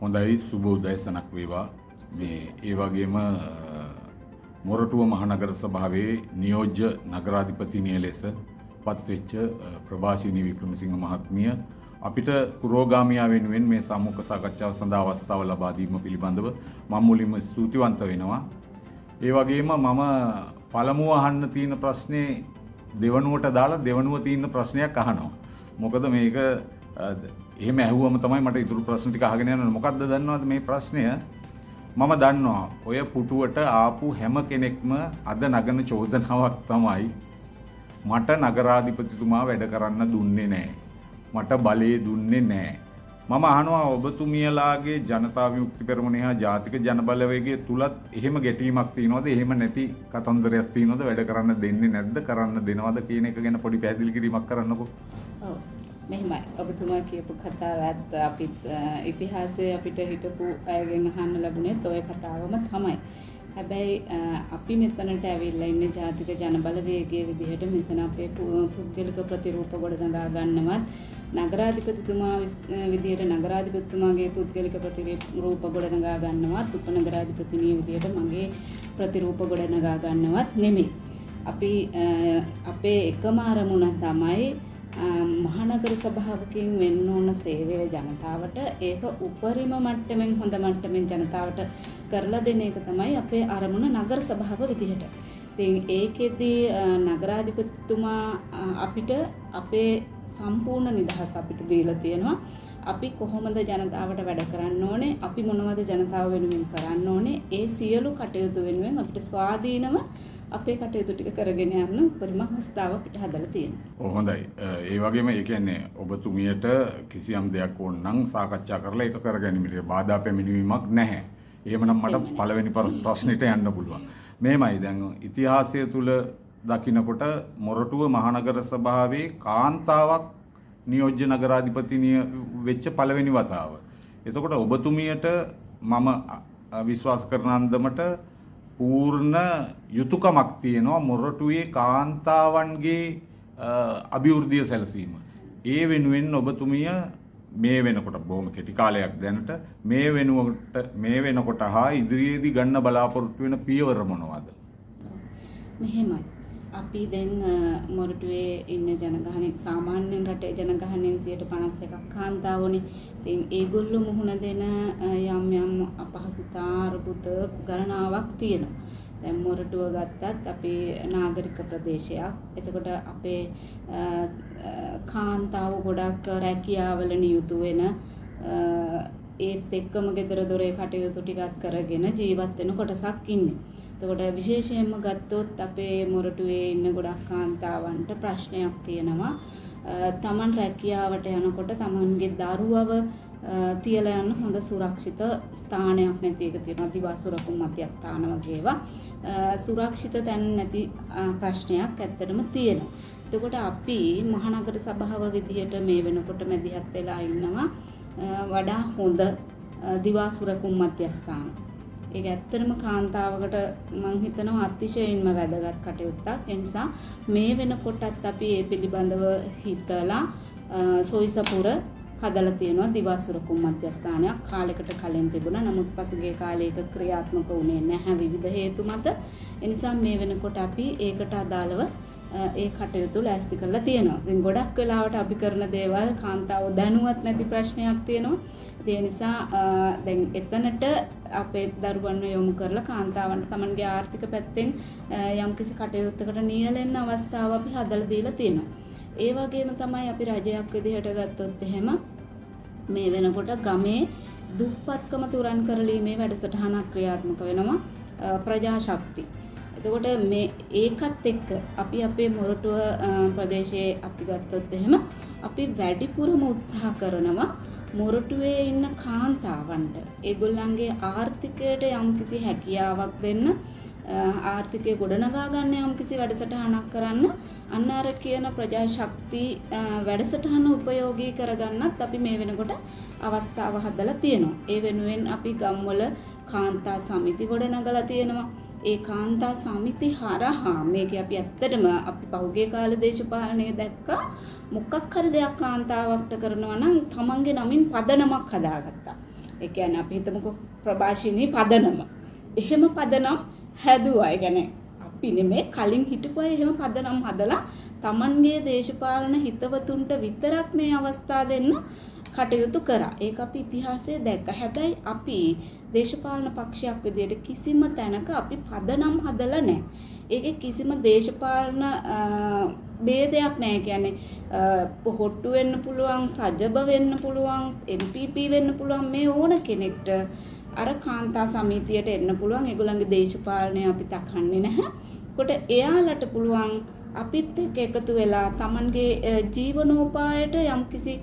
හොඳයි, සුබ උදෑසනක් වේවා. මේ ඒ වගේම මොරටුව මහනගර සභාවේ නියෝජ්‍ය නගරාධිපතිනිය ලෙස පත්වෙච්ච ප්‍රභාෂිනී වික්‍රමසිංහ මහත්මිය අපිට පුරෝගාමියා වෙනුවෙන් මේ සම්මුඛ සාකච්ඡාව සඳහා අවස්ථාව ලබා දීම පිළිබඳව මම මුලින්ම ස්තුතිවන්ත වෙනවා. ඒ වගේම මම පළමුව අහන්න තියෙන ප්‍රශ්නේ දෙවනුවට දාලා දෙවනුව තියෙන ප්‍රශ්නයක් අහනවා. මොකද මේක එහෙම ඇහුවම තමයි මට ඉතුරු ප්‍රශ්න ටික අහගෙන යන්න ඕනේ. මොකද්ද දන්නවද මේ ප්‍රශ්නය? මම දන්නවා ඔය පුටුවට ආපු හැම කෙනෙක්ම අද නගන චෝදනාවක් තමයි මට නගරාධිපතිතුමා වැඩ කරන්න දුන්නේ නෑ. මට බලය දුන්නේ නෑ. මම අහනවා ඔබතුමියලාගේ ජනතා විමුක්ති පෙරමුණ හා ජාතික ජනබලවේගය තුලත් එහෙම ගැටීමක් තියෙනවද? එහෙම නැති කතන්දරයක් තියෙනවද? වැඩ කරන්න දෙන්නේ නැද්ද? කරන්න දෙනවද කියන එක ගැන පොඩි පැහැදිලි කිරීමක් කරන්නකෝ. ඔව්. මෙහෙමයි. ඔබතුමා කියපු කතාව ඇත්ත. අපිත් ඉතිහාසයේ අපිට හිටපු අයගෙන් අහන්න ලැබුණෙත් ඔය කතාවම තමයි. හැබැයි අපි මෙතනට ඇවිල්ලා ඉන්නේ ජාතික ජනබලවේගයේ විදිහට මෙතන අපේ පුද්ගලික ප්‍රතිරූප ගොඩනගා ගන්නවත්, නගරාධිපතිතුමා විදිහට නගරාධිපතිතුමාගේ පුද්ගලික ප්‍රතිරූප ගොඩනගා ගන්නවත්, උපනගරාධිපතිනිය විදිහට මගේ ප්‍රතිරූප ගොඩනගා ගන්නවත් නෙමෙයි. අපි අපේ එකම අරමුණ තමයි මහනගර සභාවකින් වෙන්න ඕන සේවය ජනතාවට, ඒක උපරිම මට්ටමින් හොඳ මට්ටමින් ජනතාවට කරලා දෙන එක තමයි අපේ අරමුණ නගර සභාව විදිහට. ඉතින් ඒකෙදි නගරාධිපතිතුමා අපිට අපේ සම්පූර්ණ නිදහස අපිට දීලා තියෙනවා. අපි කොහොමද ජනතාවට වැඩ කරන්න ඕනේ, අපි මොනවද ජනතාව වෙනුවෙන් කරන්න ඕනේ, ඒ සියලු කටයුතු වෙනුවෙන් අපිට ස්වාධීනව අපේ කටයුතු ටික කරගෙන යන්න උපරිම අවස්ථාව අපිට හදලා තියෙනවා. ඔව් හොඳයි. ඒ වගේම ඒ කියන්නේ ඔබතුමියට කිසියම් දෙයක් ඕන නම් සාකච්ඡා කරලා ඒක කරගැනීමට බාධා පැමිණීමක් නැහැ. එහෙමනම් මට පළවෙනි ප්‍රශ්නෙට යන්න පුළුවන්. මෙහෙමයි, දැන් ඉතිහාසය තුල දකිනකොට මොරටුව මහනගර සභාවේ කාන්තාවක් නියෝජ්‍ය නගරාධිපතිනිය වෙච්ච පළවෙනි වතාව. එතකොට ඔබතුමියට මම විශ්වාස කරන අන්දමට පූර්ණ යුතුයකමක් තියෙනවා මොරටුවේ කාන්තාවන්ගේ අභිවෘද්ධිය සැලසීම. ඒ වෙනුවෙන් ඔබතුමිය මේ වෙනකොට බොහොම කෙටි කාලයක් දැනට මේ වෙනකොට හා ඉදිරියේදී ගන්න බලාපොරොත්තු වෙන පියවර මොනවද? මෙහෙමයි. අපි දැන් මොරටුවේ ඉන්න ජනගහනය සාමාන්‍යයෙන් රටේ ජනගහනයෙන් 51% කාන්තාවෝනේ. ඉතින් ඒගොල්ලෝ මුහුණ දෙන යම් යම් අපහසුතා අර්බුද ගණනාවක් තියෙනවා. දැන් මොරටුව ගත්තත් අපි නාගරික ප්‍රදේශයක්. එතකොට අපේ කාන්තාව ගොඩක් රැකියාවල නියුතු වෙන, ඒත් එක්කම ගෙදර දොරේ කටයුතු ටිකක් කරගෙන ජීවත් වෙන කොටසක් ඉන්නේ. එතකොට විශේෂයෙන්ම ගත්තොත් අපේ මොරටුවේ ඉන්න ගොඩක් කාන්තාවන්ට ප්‍රශ්නයක් තියෙනවා. තමන් රැකියාවට යනකොට තමන්ගේ දරුවව තියලා යන්න හොඳ සුරක්ෂිත ස්ථානයක් නැති එක තියෙනවා. දිවා සුරකුම් මධ්‍යස්ථාන වගේ ඒවා. සුරක්ෂිත තැන් නැති ප්‍රශ්නයක් ඇත්තටම තියෙනවා. එතකොට අපි මහනගර සභාව විදිහට මේ වෙනකොට මැදිහත් වෙලා ඉන්නවා වඩා හොඳ දිවා සුරකුම් මධ්‍යස්ථාන. ඒක ඇත්තටම කාන්තාවකට මං හිතනවා අතිශයින්ම වැදගත් කටයුත්තක්. ඒ නිසා මේ වෙනකොටත් අපි ඒ පිළිබඳව හිතලා සොයිසපුර හදලා තියෙනවා දිවා සුරකුම් මධ්‍යස්ථානයක්. කාලයකට කලින් තිබුණා. නමුත් පසුගිය කාලේ ඒක ක්‍රියාත්මක වුණේ නැහැ විවිධ හේතු මත. ඒ නිසා මේ වෙනකොට අපි ඒකට අදාළව ඒ කටයුතු ලෑස්ති කරලා තියෙනවා. ඉතින් ගොඩක් වෙලාවට අපි කරන දේවල් කාන්තාව දැනුවත් නැති ප්‍රශ්නයක් තියෙනවා. ඉතින් ඒ නිසා දැන් එතනට අපේ දරුවන්ව යොමු කරලා කාන්තාවන්ට තමන්ගේ ආර්ථික පැත්තෙන් යම්කිසි කටයුත්තකට නියැලෙන්න අවස්ථාව අපි හදලා දීලා තියෙනවා. ඒ වගේම තමයි අපි රජයක් විදිහට ගත්තොත් එහෙම මේ වෙනකොට ගමේ දුප්පත්කම තුරන් කරලීමේ වැඩසටහනක් ක්‍රියාත්මක වෙනවා ප්‍රජා ශක්ති. එතකොට මේ ඒකත් එක්ක අපි අපේ මොරටුව ප්‍රදේශයේ අපි ගත්තොත් එහෙම අපි වැඩිපුරම උත්සාහ කරනවා මොරටුවේ ඉන්න කාන්තාවන්ට ඒගොල්ලන්ගේ ආර්ථිකයට යම්කිසි හැකියාවක් දෙන්න, ආර්ථිකය ගොඩනගා ගන්න යම්කිසි වැඩසටහනක් කරන්න, අන්න අර කියන ප්‍රජා ශක්ති වැඩසටහන උපයෝගී කරගන්නත් අපි මේ වෙනකොට අවස්ථාව හදලා තියෙනවා. ඒ වෙනුවෙන් අපි ගම්වල කාන්තා සමිති ගොඩනගලා තියෙනවා. ඒ කාන්තා සමිති හරහා මේක අපි ඇත්තටම අපි පහුගිය කාලේ දේශපාලනය දැක්කා මොකක් හරි දෙයක් කාන්තාවක්ට කරනවා නම් තමන්ගේ නමින් පදනමක් හදාගත්තා. ඒ කියන්නේ අපි හිතමුකෝ ප්‍රභාෂිනී පදනම. එහෙම පදනම් හැදුවා. ඒ කියන්නේ අපි නෙමේ කලින් හිටපු අය එහෙම පදනම් හදලා Tamanගේ දේශපාලන හිතවතුන්ට විතරක් මේ අවස්ථා දෙන්න කටයුතු කරා. ඒක අපි ඉතිහාසයේ දැක්කා. හැබැයි අපි දේශපාලන පක්ෂයක් විදියට කිසිම තැනක අපි පදනම් හදලා නැහැ. ඒකේ කිසිම දේශපාලන භේදයක් නැහැ. කියන්නේ පොහොට්ටු වෙන්න පුළුවන්, සජබ වෙන්න පුළුවන්, NPP වෙන්න පුළුවන්, මේ ඕන කෙනෙක්ට අර කාන්තා සමිතියට එන්න පුළුවන්. ඒගොල්ලන්ගේ දේශපාලනය අපි තකන්නේ නැහැ. කොට එයාලට පුළුවන් අපිත් එක්ක එකතු වෙලා Tamanගේ ජීවනෝපායට යම්කිසි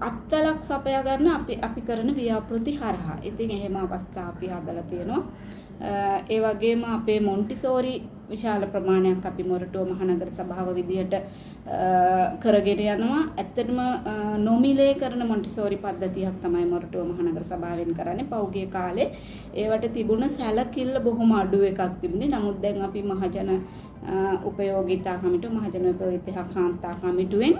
අත්වලක් සපයා ගන්න අපි කරන ව්‍යාපෘති හරහා. ඉතින් එහෙම අවස්ථා අපි හදලා තියෙනවා. ඒ වගේම අපේ මොන්ටිසෝරි විශාල ප්‍රමාණයක් අපි මොරටුව මහනගර සභාව විදියට කරගෙන යනවා. ඇත්තටම නොමිලේ කරන මොන්ටිසෝරි පද්ධතියක් තමයි මොරටුව මහනගර සභාවෙන් කරන්නේ. පහුගිය කාලේ ඒවට තිබුණ සැලකිල්ල බොහොම අඩු එකක් තිබුණේ. නමුත් දැන් අපි මහජන උපයෝගීතා කමිටුව, මහජන උපයෝගීතා කාන්තා කමිටුවෙන්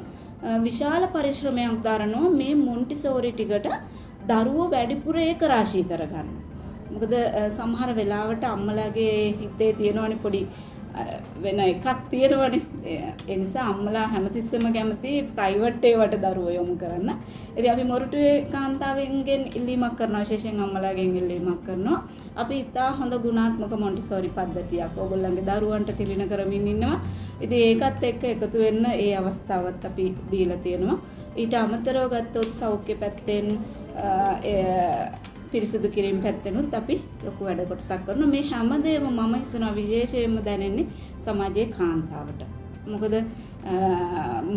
විශාල පරිශ්‍රමයක් දරනවා මේ මොන්ටිසෝරි ටිකට දරුවෝ වැඩිපුර ඒක රාශී කරගන්න. මොකද සමහර වෙලාවට අම්මලාගේ හිතේ තියෙනවනේ පොඩි වෙන එකක් තියෙනවනේ. ඒ නිසා අම්මලා හැමතිස්සෙම කැමති ප්‍රයිවට් ඒවට දරුවෝ යොමු කරන්න. ඉතින් අපි මොරටුවේ කාන්තාවෙන්ගෙන් ඉල්ලීමක් කරනවා, විශේෂයෙන් අම්මලාගෙන් ඉල්ලීමක් කරනවා. අපි ඉතා හොඳ ගුණාත්මක මොන්ටිසෝරි පද්ධතියක් ඕගොල්ලන්ගේ දරුවන්ට තිලින කරමින් ඉන්නවා. ඉතින් ඒකත් එක්ක එකතු වෙන්න ඒ අවස්ථාවත් අපි දීලා තියෙනවා. ඊට අමතරව ගත්තොත් සෞඛ්‍ය පැත්තෙන් පිරිසිදු කිරීම පැත්තෙනුත් අපි ලොකු වැඩ කොටසක් කරනවා. මේ හැමදේම මම හිතනවා විශේෂයෙන්ම දැනෙන්නේ සමාජයේ කාන්තාවට. මොකද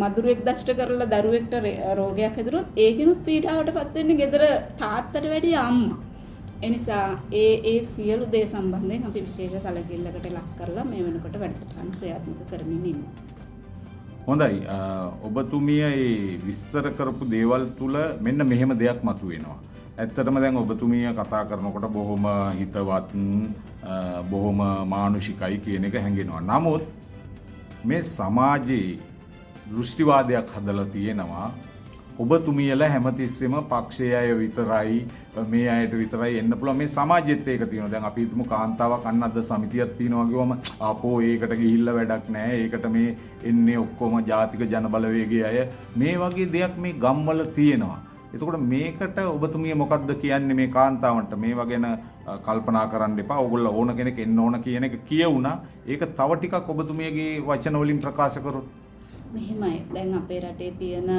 මදුරුවෙක් දෂ්ට කරලා දරුවෙක්ට රෝගයක් හැදුනොත් ඒකිනුත් පීඩාවට පත් වෙන්නේ ගෙදර තාත්තට වැඩිය අම්මා. ඒ නිසා ඒ ඒ සියලු දේ සම්බන්ධයෙන් අපි විශේෂ සැලකිල්ලකට ලක් කරලා මේ වෙනකොට වැඩසටහන් ක්‍රියාත්මක කරමින් ඉන්නවා. හොඳයි. ඔබතුමිය මේ විස්තර කරපු දේවල් තුල මෙන්න මෙහෙම දෙයක් මතුවෙනවා. ඇත්තටම දැන් ඔබතුමිය කතා කරනකොට බොහොම හිතවත්, බොහොම මානුෂිකයි කියන එක හැඟෙනවා. නමුත් මේ සමාජයේ දෘෂ්ටිවාදයක් හදලා තියෙනවා. ඔබතුමියලා හැමතිස්සෙම පක්ෂයේ අය විතරයි, මේ අයට විතරයි එන්න පුළුවන්. මේ සමාජෙත් ඒක තියෙනවා. දැන් අපි හිතමු කාන්තාවක් අන්න අද සමිතියක් තියෙනවා කිව්වම ආපෝ ඒකට ගිහිල්ලා වැඩක් නැහැ. ඒකට මේ එන්නේ ඔක්කොම ජාතික ජන බලවේගයේ අය. මේ වගේ දෙයක් මේ ගම්වල තියෙනවා. එතකොට මේකට ඔබතුමිය මොකද්ද කියන්නේ මේ කාන්තාවන්ට? මේවා ගැන කල්පනා කරන්න එපා. ඕගොල්ලෝ ඕන කෙනෙක් එන්න ඕන කියන එක කියවුණා. ඒක තව ටිකක් ඔබතුමියගේ වචන වලින් ප්‍රකාශ කරොත්. මෙහෙමයි. දැන් අපේ රටේ තියෙන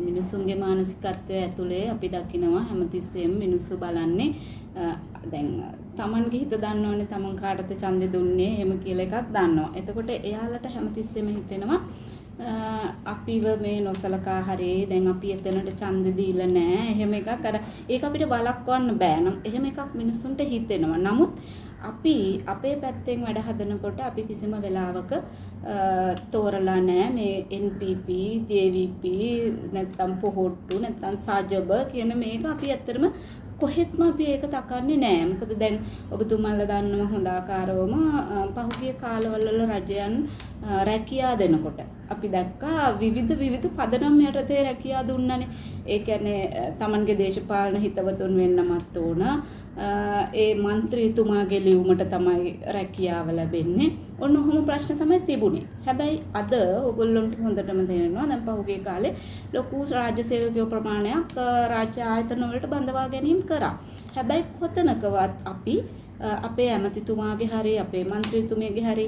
මිනිසුන්ගේ මානසිකත්වය ඇතුලේ අපි දකිනවා හැමතිස්සෙම මිනිස්සු බලන්නේ දැන් තමන්ගේ හිත දන්නවනේ තමන් කාටද ඡන්දෙ දුන්නේ එහෙම කියලා එකක් දන්නවා. එතකොට එයාලට හැමතිස්සෙම හිතෙනවා අපිව මේ නොසලකා හරි දැන් අපි එතනට ඡන්දෙ දීලා නෑ එහෙම එකක් අර ඒක අපිට වළක්වන්න බෑ. නම් එහෙම එකක් මිනිසුන්ට හිතෙනවා. නමුත් අපි අපේ පැත්තෙන් වැඩ හදනකොට අපි කිසිම වෙලාවක තෝරලා නෑ මේ NPP, JVP නැත්තම් පොහොට්ටු නැත්තම් සජබ කියන මේක අපි ඇත්තටම කොහෙත්ම අපි ඒක තකන්නේ නෑ. මොකද දැන් ඔබතුමාලා දන්නවා හොඳ ආකාරවම පහුගිය කාලවල වල රජයන් රැකියා දෙනකොට අපි දැක්කා විවිධ විවිධ පදනම් යටතේ රැකියා දුන්නනේ. ඒ කියන්නේ තමන්ගේ දේශපාලන හිතවතුන් වෙන්නමත් ඕන. ඒ මන්ත්‍රීතුමාගේ ලියුමට තමයි රැකියාව ලැබෙන්නේ. ඔන්න ඔහොම ප්‍රශ්න තමයි තිබුණේ. හැබැයි අද ඔයගොල්ලන්ට හොඳටම තේරෙනවා දැන් පහුගිය කාලේ ලොකු රාජ්‍ය සේවකයෝ ප්‍රමාණයක් රාජ්‍ය ආයතන වලට බඳවා ගැනීම කරා. හැබැයි කොතනකවත් අපි අපේ ඇමතිතුමාගේ හරි අපේ මන්ත්‍රීතුමියගේ හරි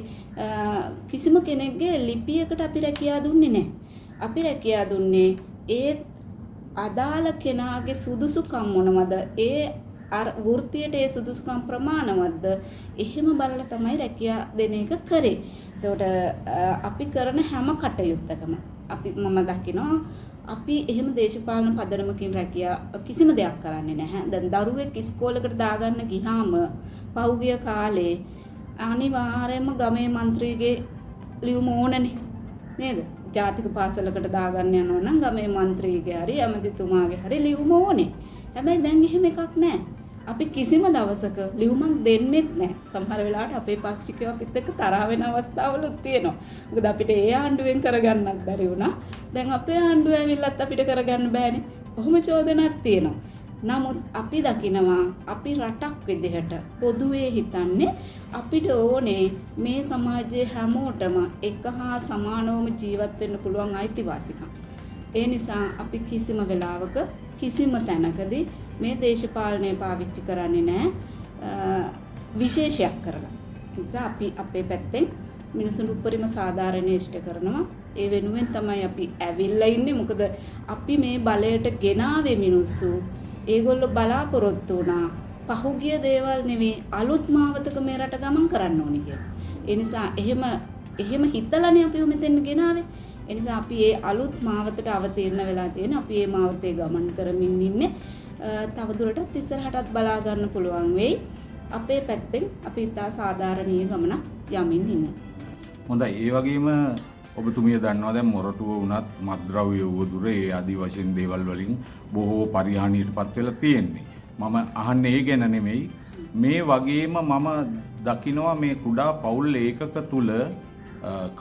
කිසිම කෙනෙක්ගේ ලිපියකට අපි රැකියා දුන්නේ නැහැ. අපි රැකියා දුන්නේ ඒ අදාළ කෙනාගේ සුදුසුකම් මොනවද, ඒ අර වෘත්තියට ඒ සුදුසුකම් ප්‍රමාණවත්ද, එහෙම බලලා තමයි රැකියා දෙන එක කරේ. එතකොට අපි කරන හැම කටයුත්තකම අපි මම දකිනවා අපි එහෙම දේශපාලන පදනමකින් රැකියා කිසිම දෙයක් කරන්නේ නැහැ. දැන් දරුවෙක් ඉස්කෝලේකට දාගන්න ගියාම පහුගිය කාලේ අනිවාර්යයෙන්ම ගමේ මන්ත්‍රීගේ ලියුම ඕනනේ නේද? ජාතික පාසලකට දාගන්න යනවා නම් ගමේ මන්ත්‍රීගේ හරි ඇමතිතුමාගේ හරි ලියුම ඕනේ. හැබැයි දැන් එහෙම එකක් නැහැ. අපි කිසිම දවසක ලියුමක් දෙන්නෙත් නැහැ. සමහර වෙලාවට අපේ පාක්ෂිකයෝ අපිත් එක්ක තරහ වෙන අවස්ථාවලුත් තියෙනවා. මොකද අපිට ඒ ආණ්ඩුවෙන් කරගන්නත් බැරි වුණා. දැන් අපේ ආණ්ඩුව ඇවිල්ලත් අපිට කරගන්න බෑනේ. කොහොම චෝදනාවක් තියෙනවා. නමුත් අපි දකිනවා අපි රටක් විදිහට පොදුවේ හිතන්නේ අපිට ඕනේ මේ සමාජයේ හැමෝටම එක හා සමානවම ජීවත් වෙන්න පුළුවන් අයිතිවාසිකම්. ඒ නිසා අපි කිසිම වෙලාවක කිසිම තැනකදී මේ දේශපාලනය පාවිච්චි කරන්නේ නැහැ විශේෂයක් කරලා. නිසා අපි අපේ පැත්තෙන් මිනිසුන් උපරිම සාධාරණය ඉෂ්ට කරනවා. ඒ වෙනුවෙන් තමයි අපි ඇවිල්ලා ඉන්නේ. මොකද අපි මේ බලයට ගෙනාවේ මිනිස්සු. ඒගොල්ලෝ බලාපොරොත්තු වුණා පහුගිය දේවල් නෙවෙයි අලුත් මාවතක මේ රට ගමන් කරන්න ඕනි කියලා. ඒ නිසා එහෙම හිතලානේ අපි මෙතෙන් ගෙනාවේ. ඒ නිසා අපි ඒ අලුත් මාවතට අවතීර්ණ වෙලා තියෙන. අපි මේ මාවතේ ගමන් කරමින් ඉන්නේ. තවදුරටත් ඉස්සරහටත් බලා ගන්න පුළුවන් වෙයි. අපේ පැත්තෙන් අපි ඉතා සාධාරණීය ගමනක් යමින් ඉන්නේ. හොඳයි. ඒ වගේම ඔබතුමිය දන්නවා දැන් මොරටුව වුණත් මත්ද්‍රව්‍ය උවදුර ඒ ආදි වශයෙන් දේවල් වලින් බොහෝ පරිහානියට පත් වෙලා තියෙන්නේ. මම අහන්නේ ඒ ගැන නෙමෙයි. මේ වගේම මම දකිනවා මේ කුඩා පවුල් ඒකක තුල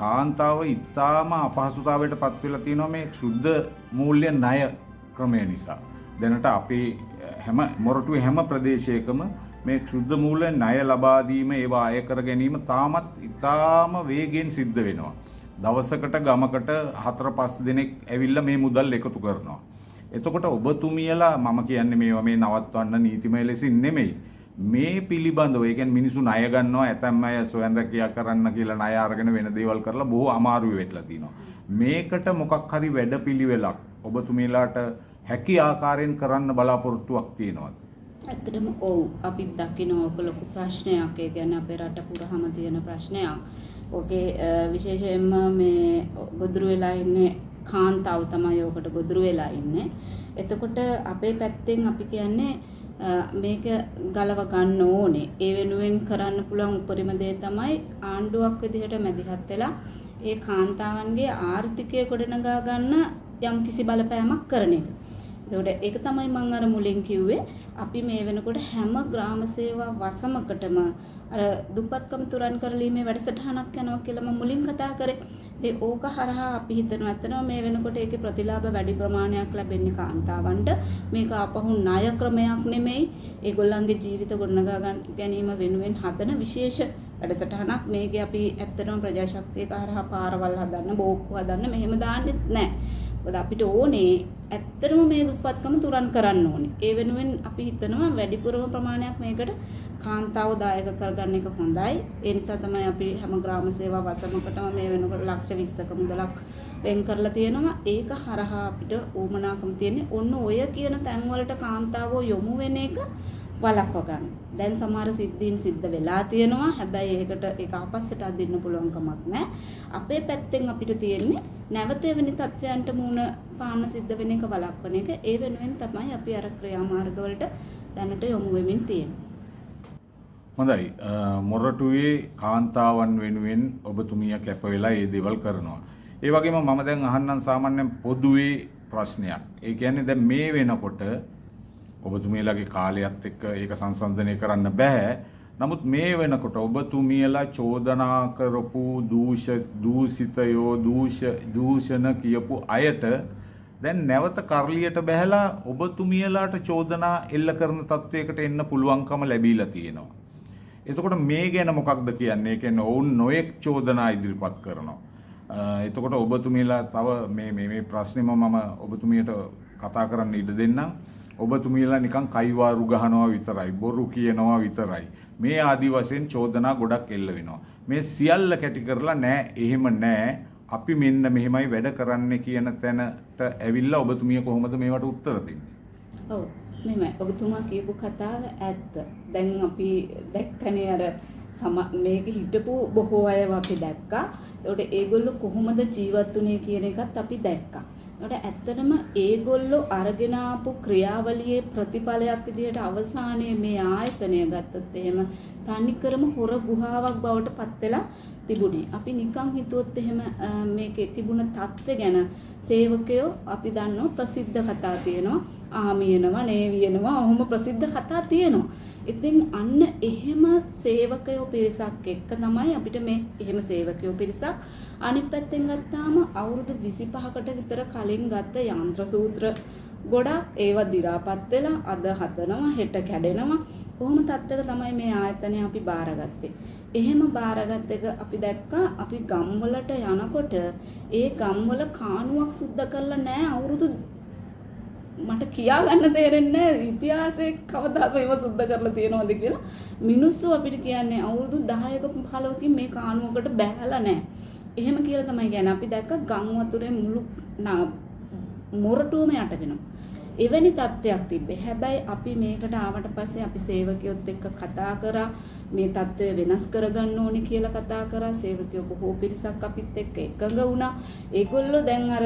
කාන්තාව ඉතාම අපහසුතාවයට පත් වෙලා තියෙනවා මේ ශුද්ධ මූල්‍ය ණය ක්‍රමය නිසා. දැනට අපේ හැම මොරටුවේ හැම ප්‍රදේශයකම මේ ශුද්ධ මූල්‍ය ණය ලබා දීම ඒවා අය කර ගැනීම තාමත් ඉතාම වේගයෙන් සිද්ධ වෙනවා. දවසකට ගමකට 4-5 දෙනෙක් ඇවිල්ලා මේ මුදල් එකතු කරනවා. එතකොට ඔබතුමියලා මම කියන්නේ මේවා මේ නවත්වන්න නීතිමය ලෙසින් නෙමෙයි. මේ පිළිබඳව ඒ කියන්නේ මිනිස්සු ණය ගන්නවා, ඇතැම් අය ස්වයං රැකියා කරන්න කියලා ණය අරගෙන වෙන දේවල් කරලා බොහෝ අමාරුවේ වෙట్లా තිනවා. මේකට මොකක් හරි වැඩපිළිවෙලක් ඔබතුමියලාට හැකි ආකාරයෙන් කරන්න බලාපොරොත්තුවක් තියෙනවද? ඇත්තටම ඔව්, අපි දකිනවා ඔක ලොකු ප්‍රශ්නයක්. ඒ කියන්නේ අපේ රට පුරාම තියෙන ප්‍රශ්නයක්. ඔකේ විශේෂයෙන්ම මේ ගොදුරු වෙලා ඉන්නේ කාන්තාව තමයි ඔකට ගොදුරු වෙලා ඉන්නේ. එතකොට අපේ පැත්තෙන් අපි කියන්නේ මේක ගලව ගන්න ඕනේ. ඒ වෙනුවෙන් කරන්න පුළුවන් උපරිම දේ තමයි ආණ්ඩුවක් විදිහට මැදිහත් වෙලා ඒ කාන්තාවන්ගේ ආර්ථිකය ගොඩනගා ගන්න යම් කිසි බලපෑමක් කරන එක. එතකොට ඒක තමයි මම අර මුලින් කිව්වේ අපි මේ වෙනකොට හැම ග්‍රාම සේවා වසමකටම අර දුප්පත්කම තුරන් කරලීමේ වැඩසටහනක් යනවා කියලා මම මුලින් කතා කරේ. ඉතින් ඕක හරහා අපි හිතනවා ඇත්තටම මේ වෙනකොට ඒකේ ප්‍රතිලාභ වැඩි ප්‍රමාණයක් ලැබෙන්නේ කාන්තාවන්ට. මේක ආපහු ණය ක්‍රමයක් නෙමෙයි. ඒගොල්ලන්ගේ ජීවිත ගොඩනගා ගැනීම වෙනුවෙන් හදන විශේෂ වැඩසටහනක්. මේකේ අපි ඇත්තටම ප්‍රජාශක්තියක හරහා පාරවල් හදන්න, බෝක්කු හදන්න මෙහෙම දාන්නෙත් නෑ. මොකද අපිට ඕනේ ඇත්තටම මේ දුප්පත්කම තුරන් කරන්න ඕනේ. ඒ වෙනුවෙන් අපි හිතනවා වැඩිපුරම ප්‍රමාණයක් මේකට කාන්තාව දායක කරගන්න එක හොඳයි. ඒ නිසා තමයි අපි හැම ග්‍රාම සේවා වසමකටම මේ වෙනකොට ලක්ෂ 20ක මුදලක් වෙන් කරලා තියෙනවා. ඒක හරහා අපිට උවමනාකම තියෙන්නේ ඔන්න ඔය කියන තැන්වලට කාන්තාවෝ යොමු වෙන එක වළක්ව ගන්න. දැන් සමහර සිද්ධීන් සිද්ධ වෙලා තියෙනවා. හැබැයි ඒකට ඒක ආපස්සට අදින්න පුළුවන් කමක් නැහැ. අපේ පැත්තෙන් අපිට තියෙන්නේ නැවත එවැනි තත්ත්වයන්ට මුහුණ පාන්න සිද්ධ වෙන එක වළක්වන එක. ඒ වෙනුවෙන් තමයි අපි අර ක්‍රියාමාර්ග වලට දැනට යොමු වෙමින් තියෙන්නේ. හොඳයි. මොරටුවේ කාන්තාවන් වෙනුවෙන් ඔබතුමිය කැප වෙලා මේ දේවල් කරනවා. ඒ වගේම මම දැන් අහන්නම් සාමාන්‍යයෙන් පොදුවේ ප්‍රශ්නයක්. ඒ කියන්නේ දැන් මේ වෙනකොට ඔබතුමියලාගේ කාලයත් එක්ක ඒක සංසන්දනය කරන්න බෑ. නමුත් මේ වෙනකොට ඔබතුමියලා චෝදනා කරපු දූෂිතයෝ දූෂණ කියපු අයට දැන් නැවත කරලියට බැහැලා ඔබතුමියලාට චෝදනා එල්ල කරන තත්වයකට එන්න පුළුවන්කම ලැබිලා තියෙනවා. එතකොට මේ ගැන මොකක්ද කියන්නේ? ඒ කියන්නේ ඔවුන් නොයෙක් චෝදනා ඉදිරිපත් කරනවා. එතකොට ඔබතුමියලා තව මේ මේ මේ ප්‍රශ්නේම මම ඔබතුමියට කතා කරන්න ඉඩ දෙන්නම්. ඔබතුමියලා නිකන් කයිවාරු ගහනවා විතරයි, බොරු කියනවා විතරයි. මේ ආදි වශයෙන් චෝදනා ගොඩක් එල්ල වෙනවා. මේ සියල්ල කැටි කරලා නෑ, එහෙම නෑ, අපි මෙන්න මෙහෙමයි වැඩ කරන්නේ කියන තැනට ඇවිල්ලා ඔබතුමිය කොහොමද මේවට උත්තර දෙන්නේ? ඔව්, මෙහෙමයි. ඔබතුමා කියපු කතාව ඇත්ත. දැන් අපි දැක්කනේ අර මේක හිටපු බොහෝ අයව අපි දැක්කා. එතකොට ඒගොල්ලෝ කොහොමද ජීවත් වුනේ කියන එකත් අපි දැක්කා. එතකොට ඇත්තටම ඒගොල්ලෝ අරගෙන ආපු ක්‍රියාවලියේ ප්‍රතිඵලයක් විදිහට අවසානයේ මේ ආයතනය ගත්තොත් එහෙම තනිකරම හොර ගුහාවක් බවට පත් වෙලා තිබුණේ. අපි නිකන් හිතුවොත් එහෙම මේකේ තිබුණ තත්ත්වය ගැන සේවකයෝ අපි දන්නවා ප්‍රසිද්ධ කතා තියෙනවා. ආමියනවා, නේවියනවා, ඔහොම ප්‍රසිද්ධ කතා තියෙනවා. ඉතින් අන්න එහෙම සේවකයෝ පිරිසක් එක්ක තමයි අපිට මේ එහෙම සේවකයෝ පිරිසක් අනිත් පැත්තෙන් ගත්තාම අවුරුදු 25කට විතර කලින් ගත්ත යන්ත්‍ර සූත්‍ර ගොඩක් ඒවා දි รา පත් වෙලා අද හදනවා හෙට කැඩෙනවා. කොහොම තත්ත්වයක තමයි මේ ආයතනය අපි බාරගත්තේ. එහෙම බාරගත් එක අපි දැක්කා අපි ගම්වලට යනකොට ඒ ගම්වල කානුවක් සුද්ධ කරලා නෑ අවුරුදු මට කියා ගන්න තේරෙන්නේ නෑ ඉතිහාසයේ කවදාද ඒව සුද්ධ කරලා තියෙනවද කියලා. මිනිස්සු අපිට කියන්නේ අවුරුදු 10ක 15කින් මේ කානුවකට බැහැලා නෑ. එහෙම කියලා තමයි කියන්නේ. අපි දැක්ක ගම් වතුරේ මුළු මොරටුවම යට වෙනවා. එවැනි තත්ත්වයක් තිබ්බේ. හැබැයි අපි මේකට ආවට පස්සේ අපි සේවකයොත් එක්ක කතා කරා මේ තත්ත්වය වෙනස් කරගන්න ඕනේ කියලා කතා කරා. සේවකයෝ බොහෝ පිරිසක් අපිත් එක්ක එකඟ වුණා. ඒගොල්ලෝ දැන් අර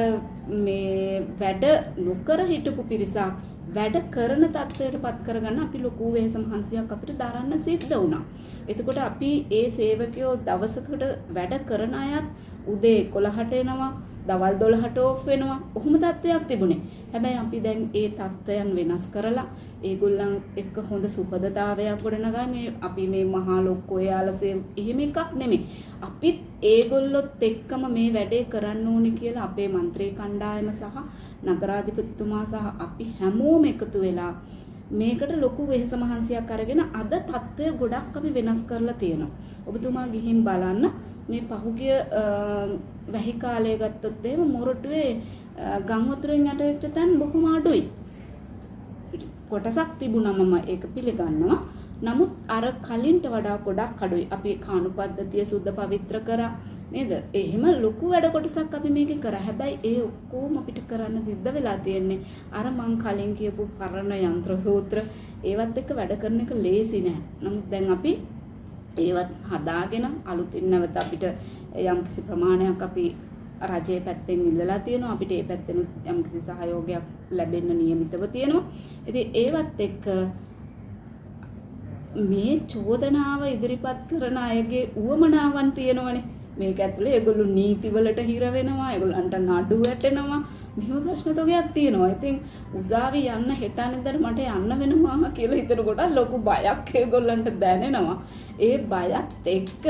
මේ වැඩ නොකර හිටපු පිරිසක් වැඩ කරන තත්ත්වයට පත් කරගන්න අපි ලොකු වෙහෙස මහන්සියක් අපිට දරන්න සිද්ධ වුණා. එතකොට අපි ඒ සේවකයෝ දවසකට වැඩ කරන අයත් උදේ 11ට එනවා, දවල් 12ට ඕෆ් වෙනවා. ඔහොම තත්ත්වයක් තිබුණේ. හැබැයි අපි දැන් ඒ තත්ත්වයන් වෙනස් කරලා ඒගොල්ලන් එක්ක හොඳ සුහදතාවයක් ගොඩනගා මේ අපි මේ මහා ලොක්කෝ එයාලා එහෙම එකක් නෙමෙයි. අපිත් ඒගොල්ලොත් එක්කම මේ වැඩේ කරන්න ඕනි කියලා අපේ මන්ත්‍රී කණ්ඩායම සහ නගරාධිපතිතුමා සහ අපි හැමෝම එකතු වෙලා මේකට ලොකු වෙහෙස මහන්සියක් අරගෙන අද තත්ත්වය ගොඩක් අපි වෙනස් කරලා තියෙනවා. ඔබතුමා ගිහින් බලන්න මේ පහුගිය වැහි කාලය ගත්තොත් එහෙම මොරටුවේ ගම් වතුරෙන් යට වෙච්ච තැන් බොහොම අඩුයි. කොටසක් තිබුණා මම ඒක පිළිගන්නවා. නමුත් අර කලින්ට වඩා ගොඩක් අඩුයි. අපි කාණු පද්ධතිය සුද්ධ පවිත්‍ර කරා නේද? එහෙම ලොකු වැඩ කොටසක් අපි මේකේ කරා. හැබැයි ඒ ඔක්කොම අපිට කරන්න සිද්ධ වෙලා තියෙන්නේ අර මං කලින් කියපු පරණ යන්ත්‍ර සූත්‍ර ඒවත් එක්ක වැඩ කරන එක ලේසි නෑ. නමුත් දැන් අපි ඒවත් හදාගෙන අලුතින් නැවත අපිට යම්කිසි ප්‍රමාණයක් අපි රජයේ පැත්තෙන් ඉල්ලලා තියෙනවා. අපිට ඒ පැත්තෙනුත් යම්කිසි සහයෝගයක් ලැබෙන්න නියමිතව තියෙනවා. ඉතින් ඒවත් එක්ක මේ චෝදනාව ඉදිරිපත් කරන අයගේ උවමනාවන් තියෙනවනේ. මේක ඇතුලේ ඒගොල්ලෝ නීති වලට හිර වෙනවා, ඒගොල්ලන්ට නඩු වැටෙනවා, මෙහෙම ප්‍රශ්න තොගයක් තියෙනවා. ඉතින් උසාවි යන්න හෙට අනිද්දාට මට යන්න වෙනවා කියලා හිතනකොට ලොකු බයක් ඒගොල්ලන්ට දැනෙනවා. ඒ බයත් එක්ක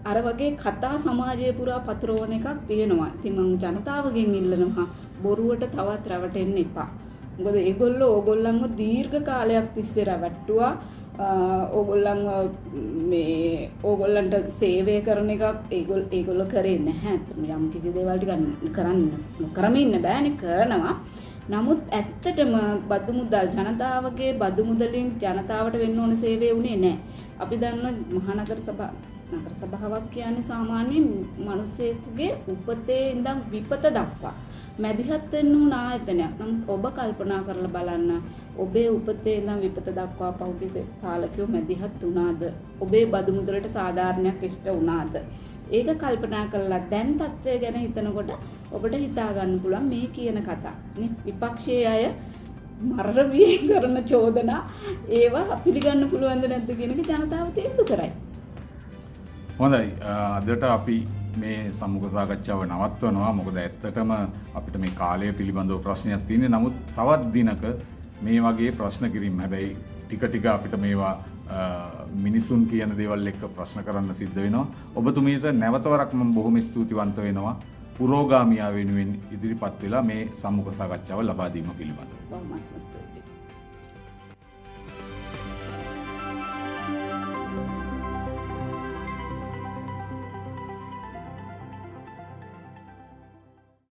අර වගේ කතා සමාජය පුරා පතුරවන එකක් තියෙනවා. ඉතින් මං ජනතාවගෙන් ඉල්ලනවා බොරුවට තවත් රැවටෙන්න එපා. මොකද ඒගොල්ලෝ ඕගොල්ලන්ව දීර්ඝ කාලයක් තිස්සේ රැවට්ටුවා. ඕගොල්ලන්ව මේ ඕගොල්ලන්ට සේවය කරන එකක් ඒගොල්ලෝ කරේ නැහැ. යම් කිසි දේවල් ටිකක් කරන්න නොකරම ඉන්න බෑනේ, කරනවා. නමුත් ඇත්තටම බදු මුදල් ජනතාවගේ බදු මුදලින් ජනතාවට වෙන්න ඕන සේවය උනේ නැහැ. අපි දන්නවා මහනගර සභා නගර සභාවක් කියන්නේ සාමාන්‍යයෙන් මිනිසෙකුගේ උපතේ ඉඳන් විපත දක්වා මැදිහත් වෙන්න ඕන ආයතනයක්. නමුත් ඔබ කල්පනා කරලා බලන්න ඔබේ උපතේ ඉඳන් විපත දක්වා පහුගිය පාලකයෝ මැදිහත් වුණාද? ඔබේ බදු මුදලට සාධාරණයක් ඉෂ්ට වුණාද? ඒක කල්පනා කරලා දැන් තත්ත්වය ගැන හිතනකොට ඔබට හිතා ගන්න පුළුවන් මේ කියන කතා නේ. විපක්ෂයේ අය මරණ බියෙන් කරන චෝදනා ඒවා පිළිගන්න පුළුවන්ද නැද්ද කියන එක ජනතාව තීන්දුව කරයි. හොඳයි, අදට අපි මේ සම්මුඛ සාකච්ඡාව නවත්වනවා. මොකද ඇත්තටම අපිට මේ කාලය පිළිබඳව ප්‍රශ්නයක් තියෙන්නේ. නමුත් තවත් දිනක මේ වගේ ප්‍රශ්න කිරීම, හැබැයි ටික ටික අපිට මේවා මිනිසුන් කියන දේවල් එක්ක ප්‍රශ්න කරන්න සිද්ධ වෙනවා. ඔබතුමීට නැවත වරක් මම බොහොම ස්තුතිවන්ත වෙනවා පුරෝගාමියා වෙනුවෙන් ඉදිරිපත් වෙලා මේ සම්මුඛ සාකච්ඡාව ලබා දීම පිළිබඳව. බොහොමත්ම ස්තුතියි.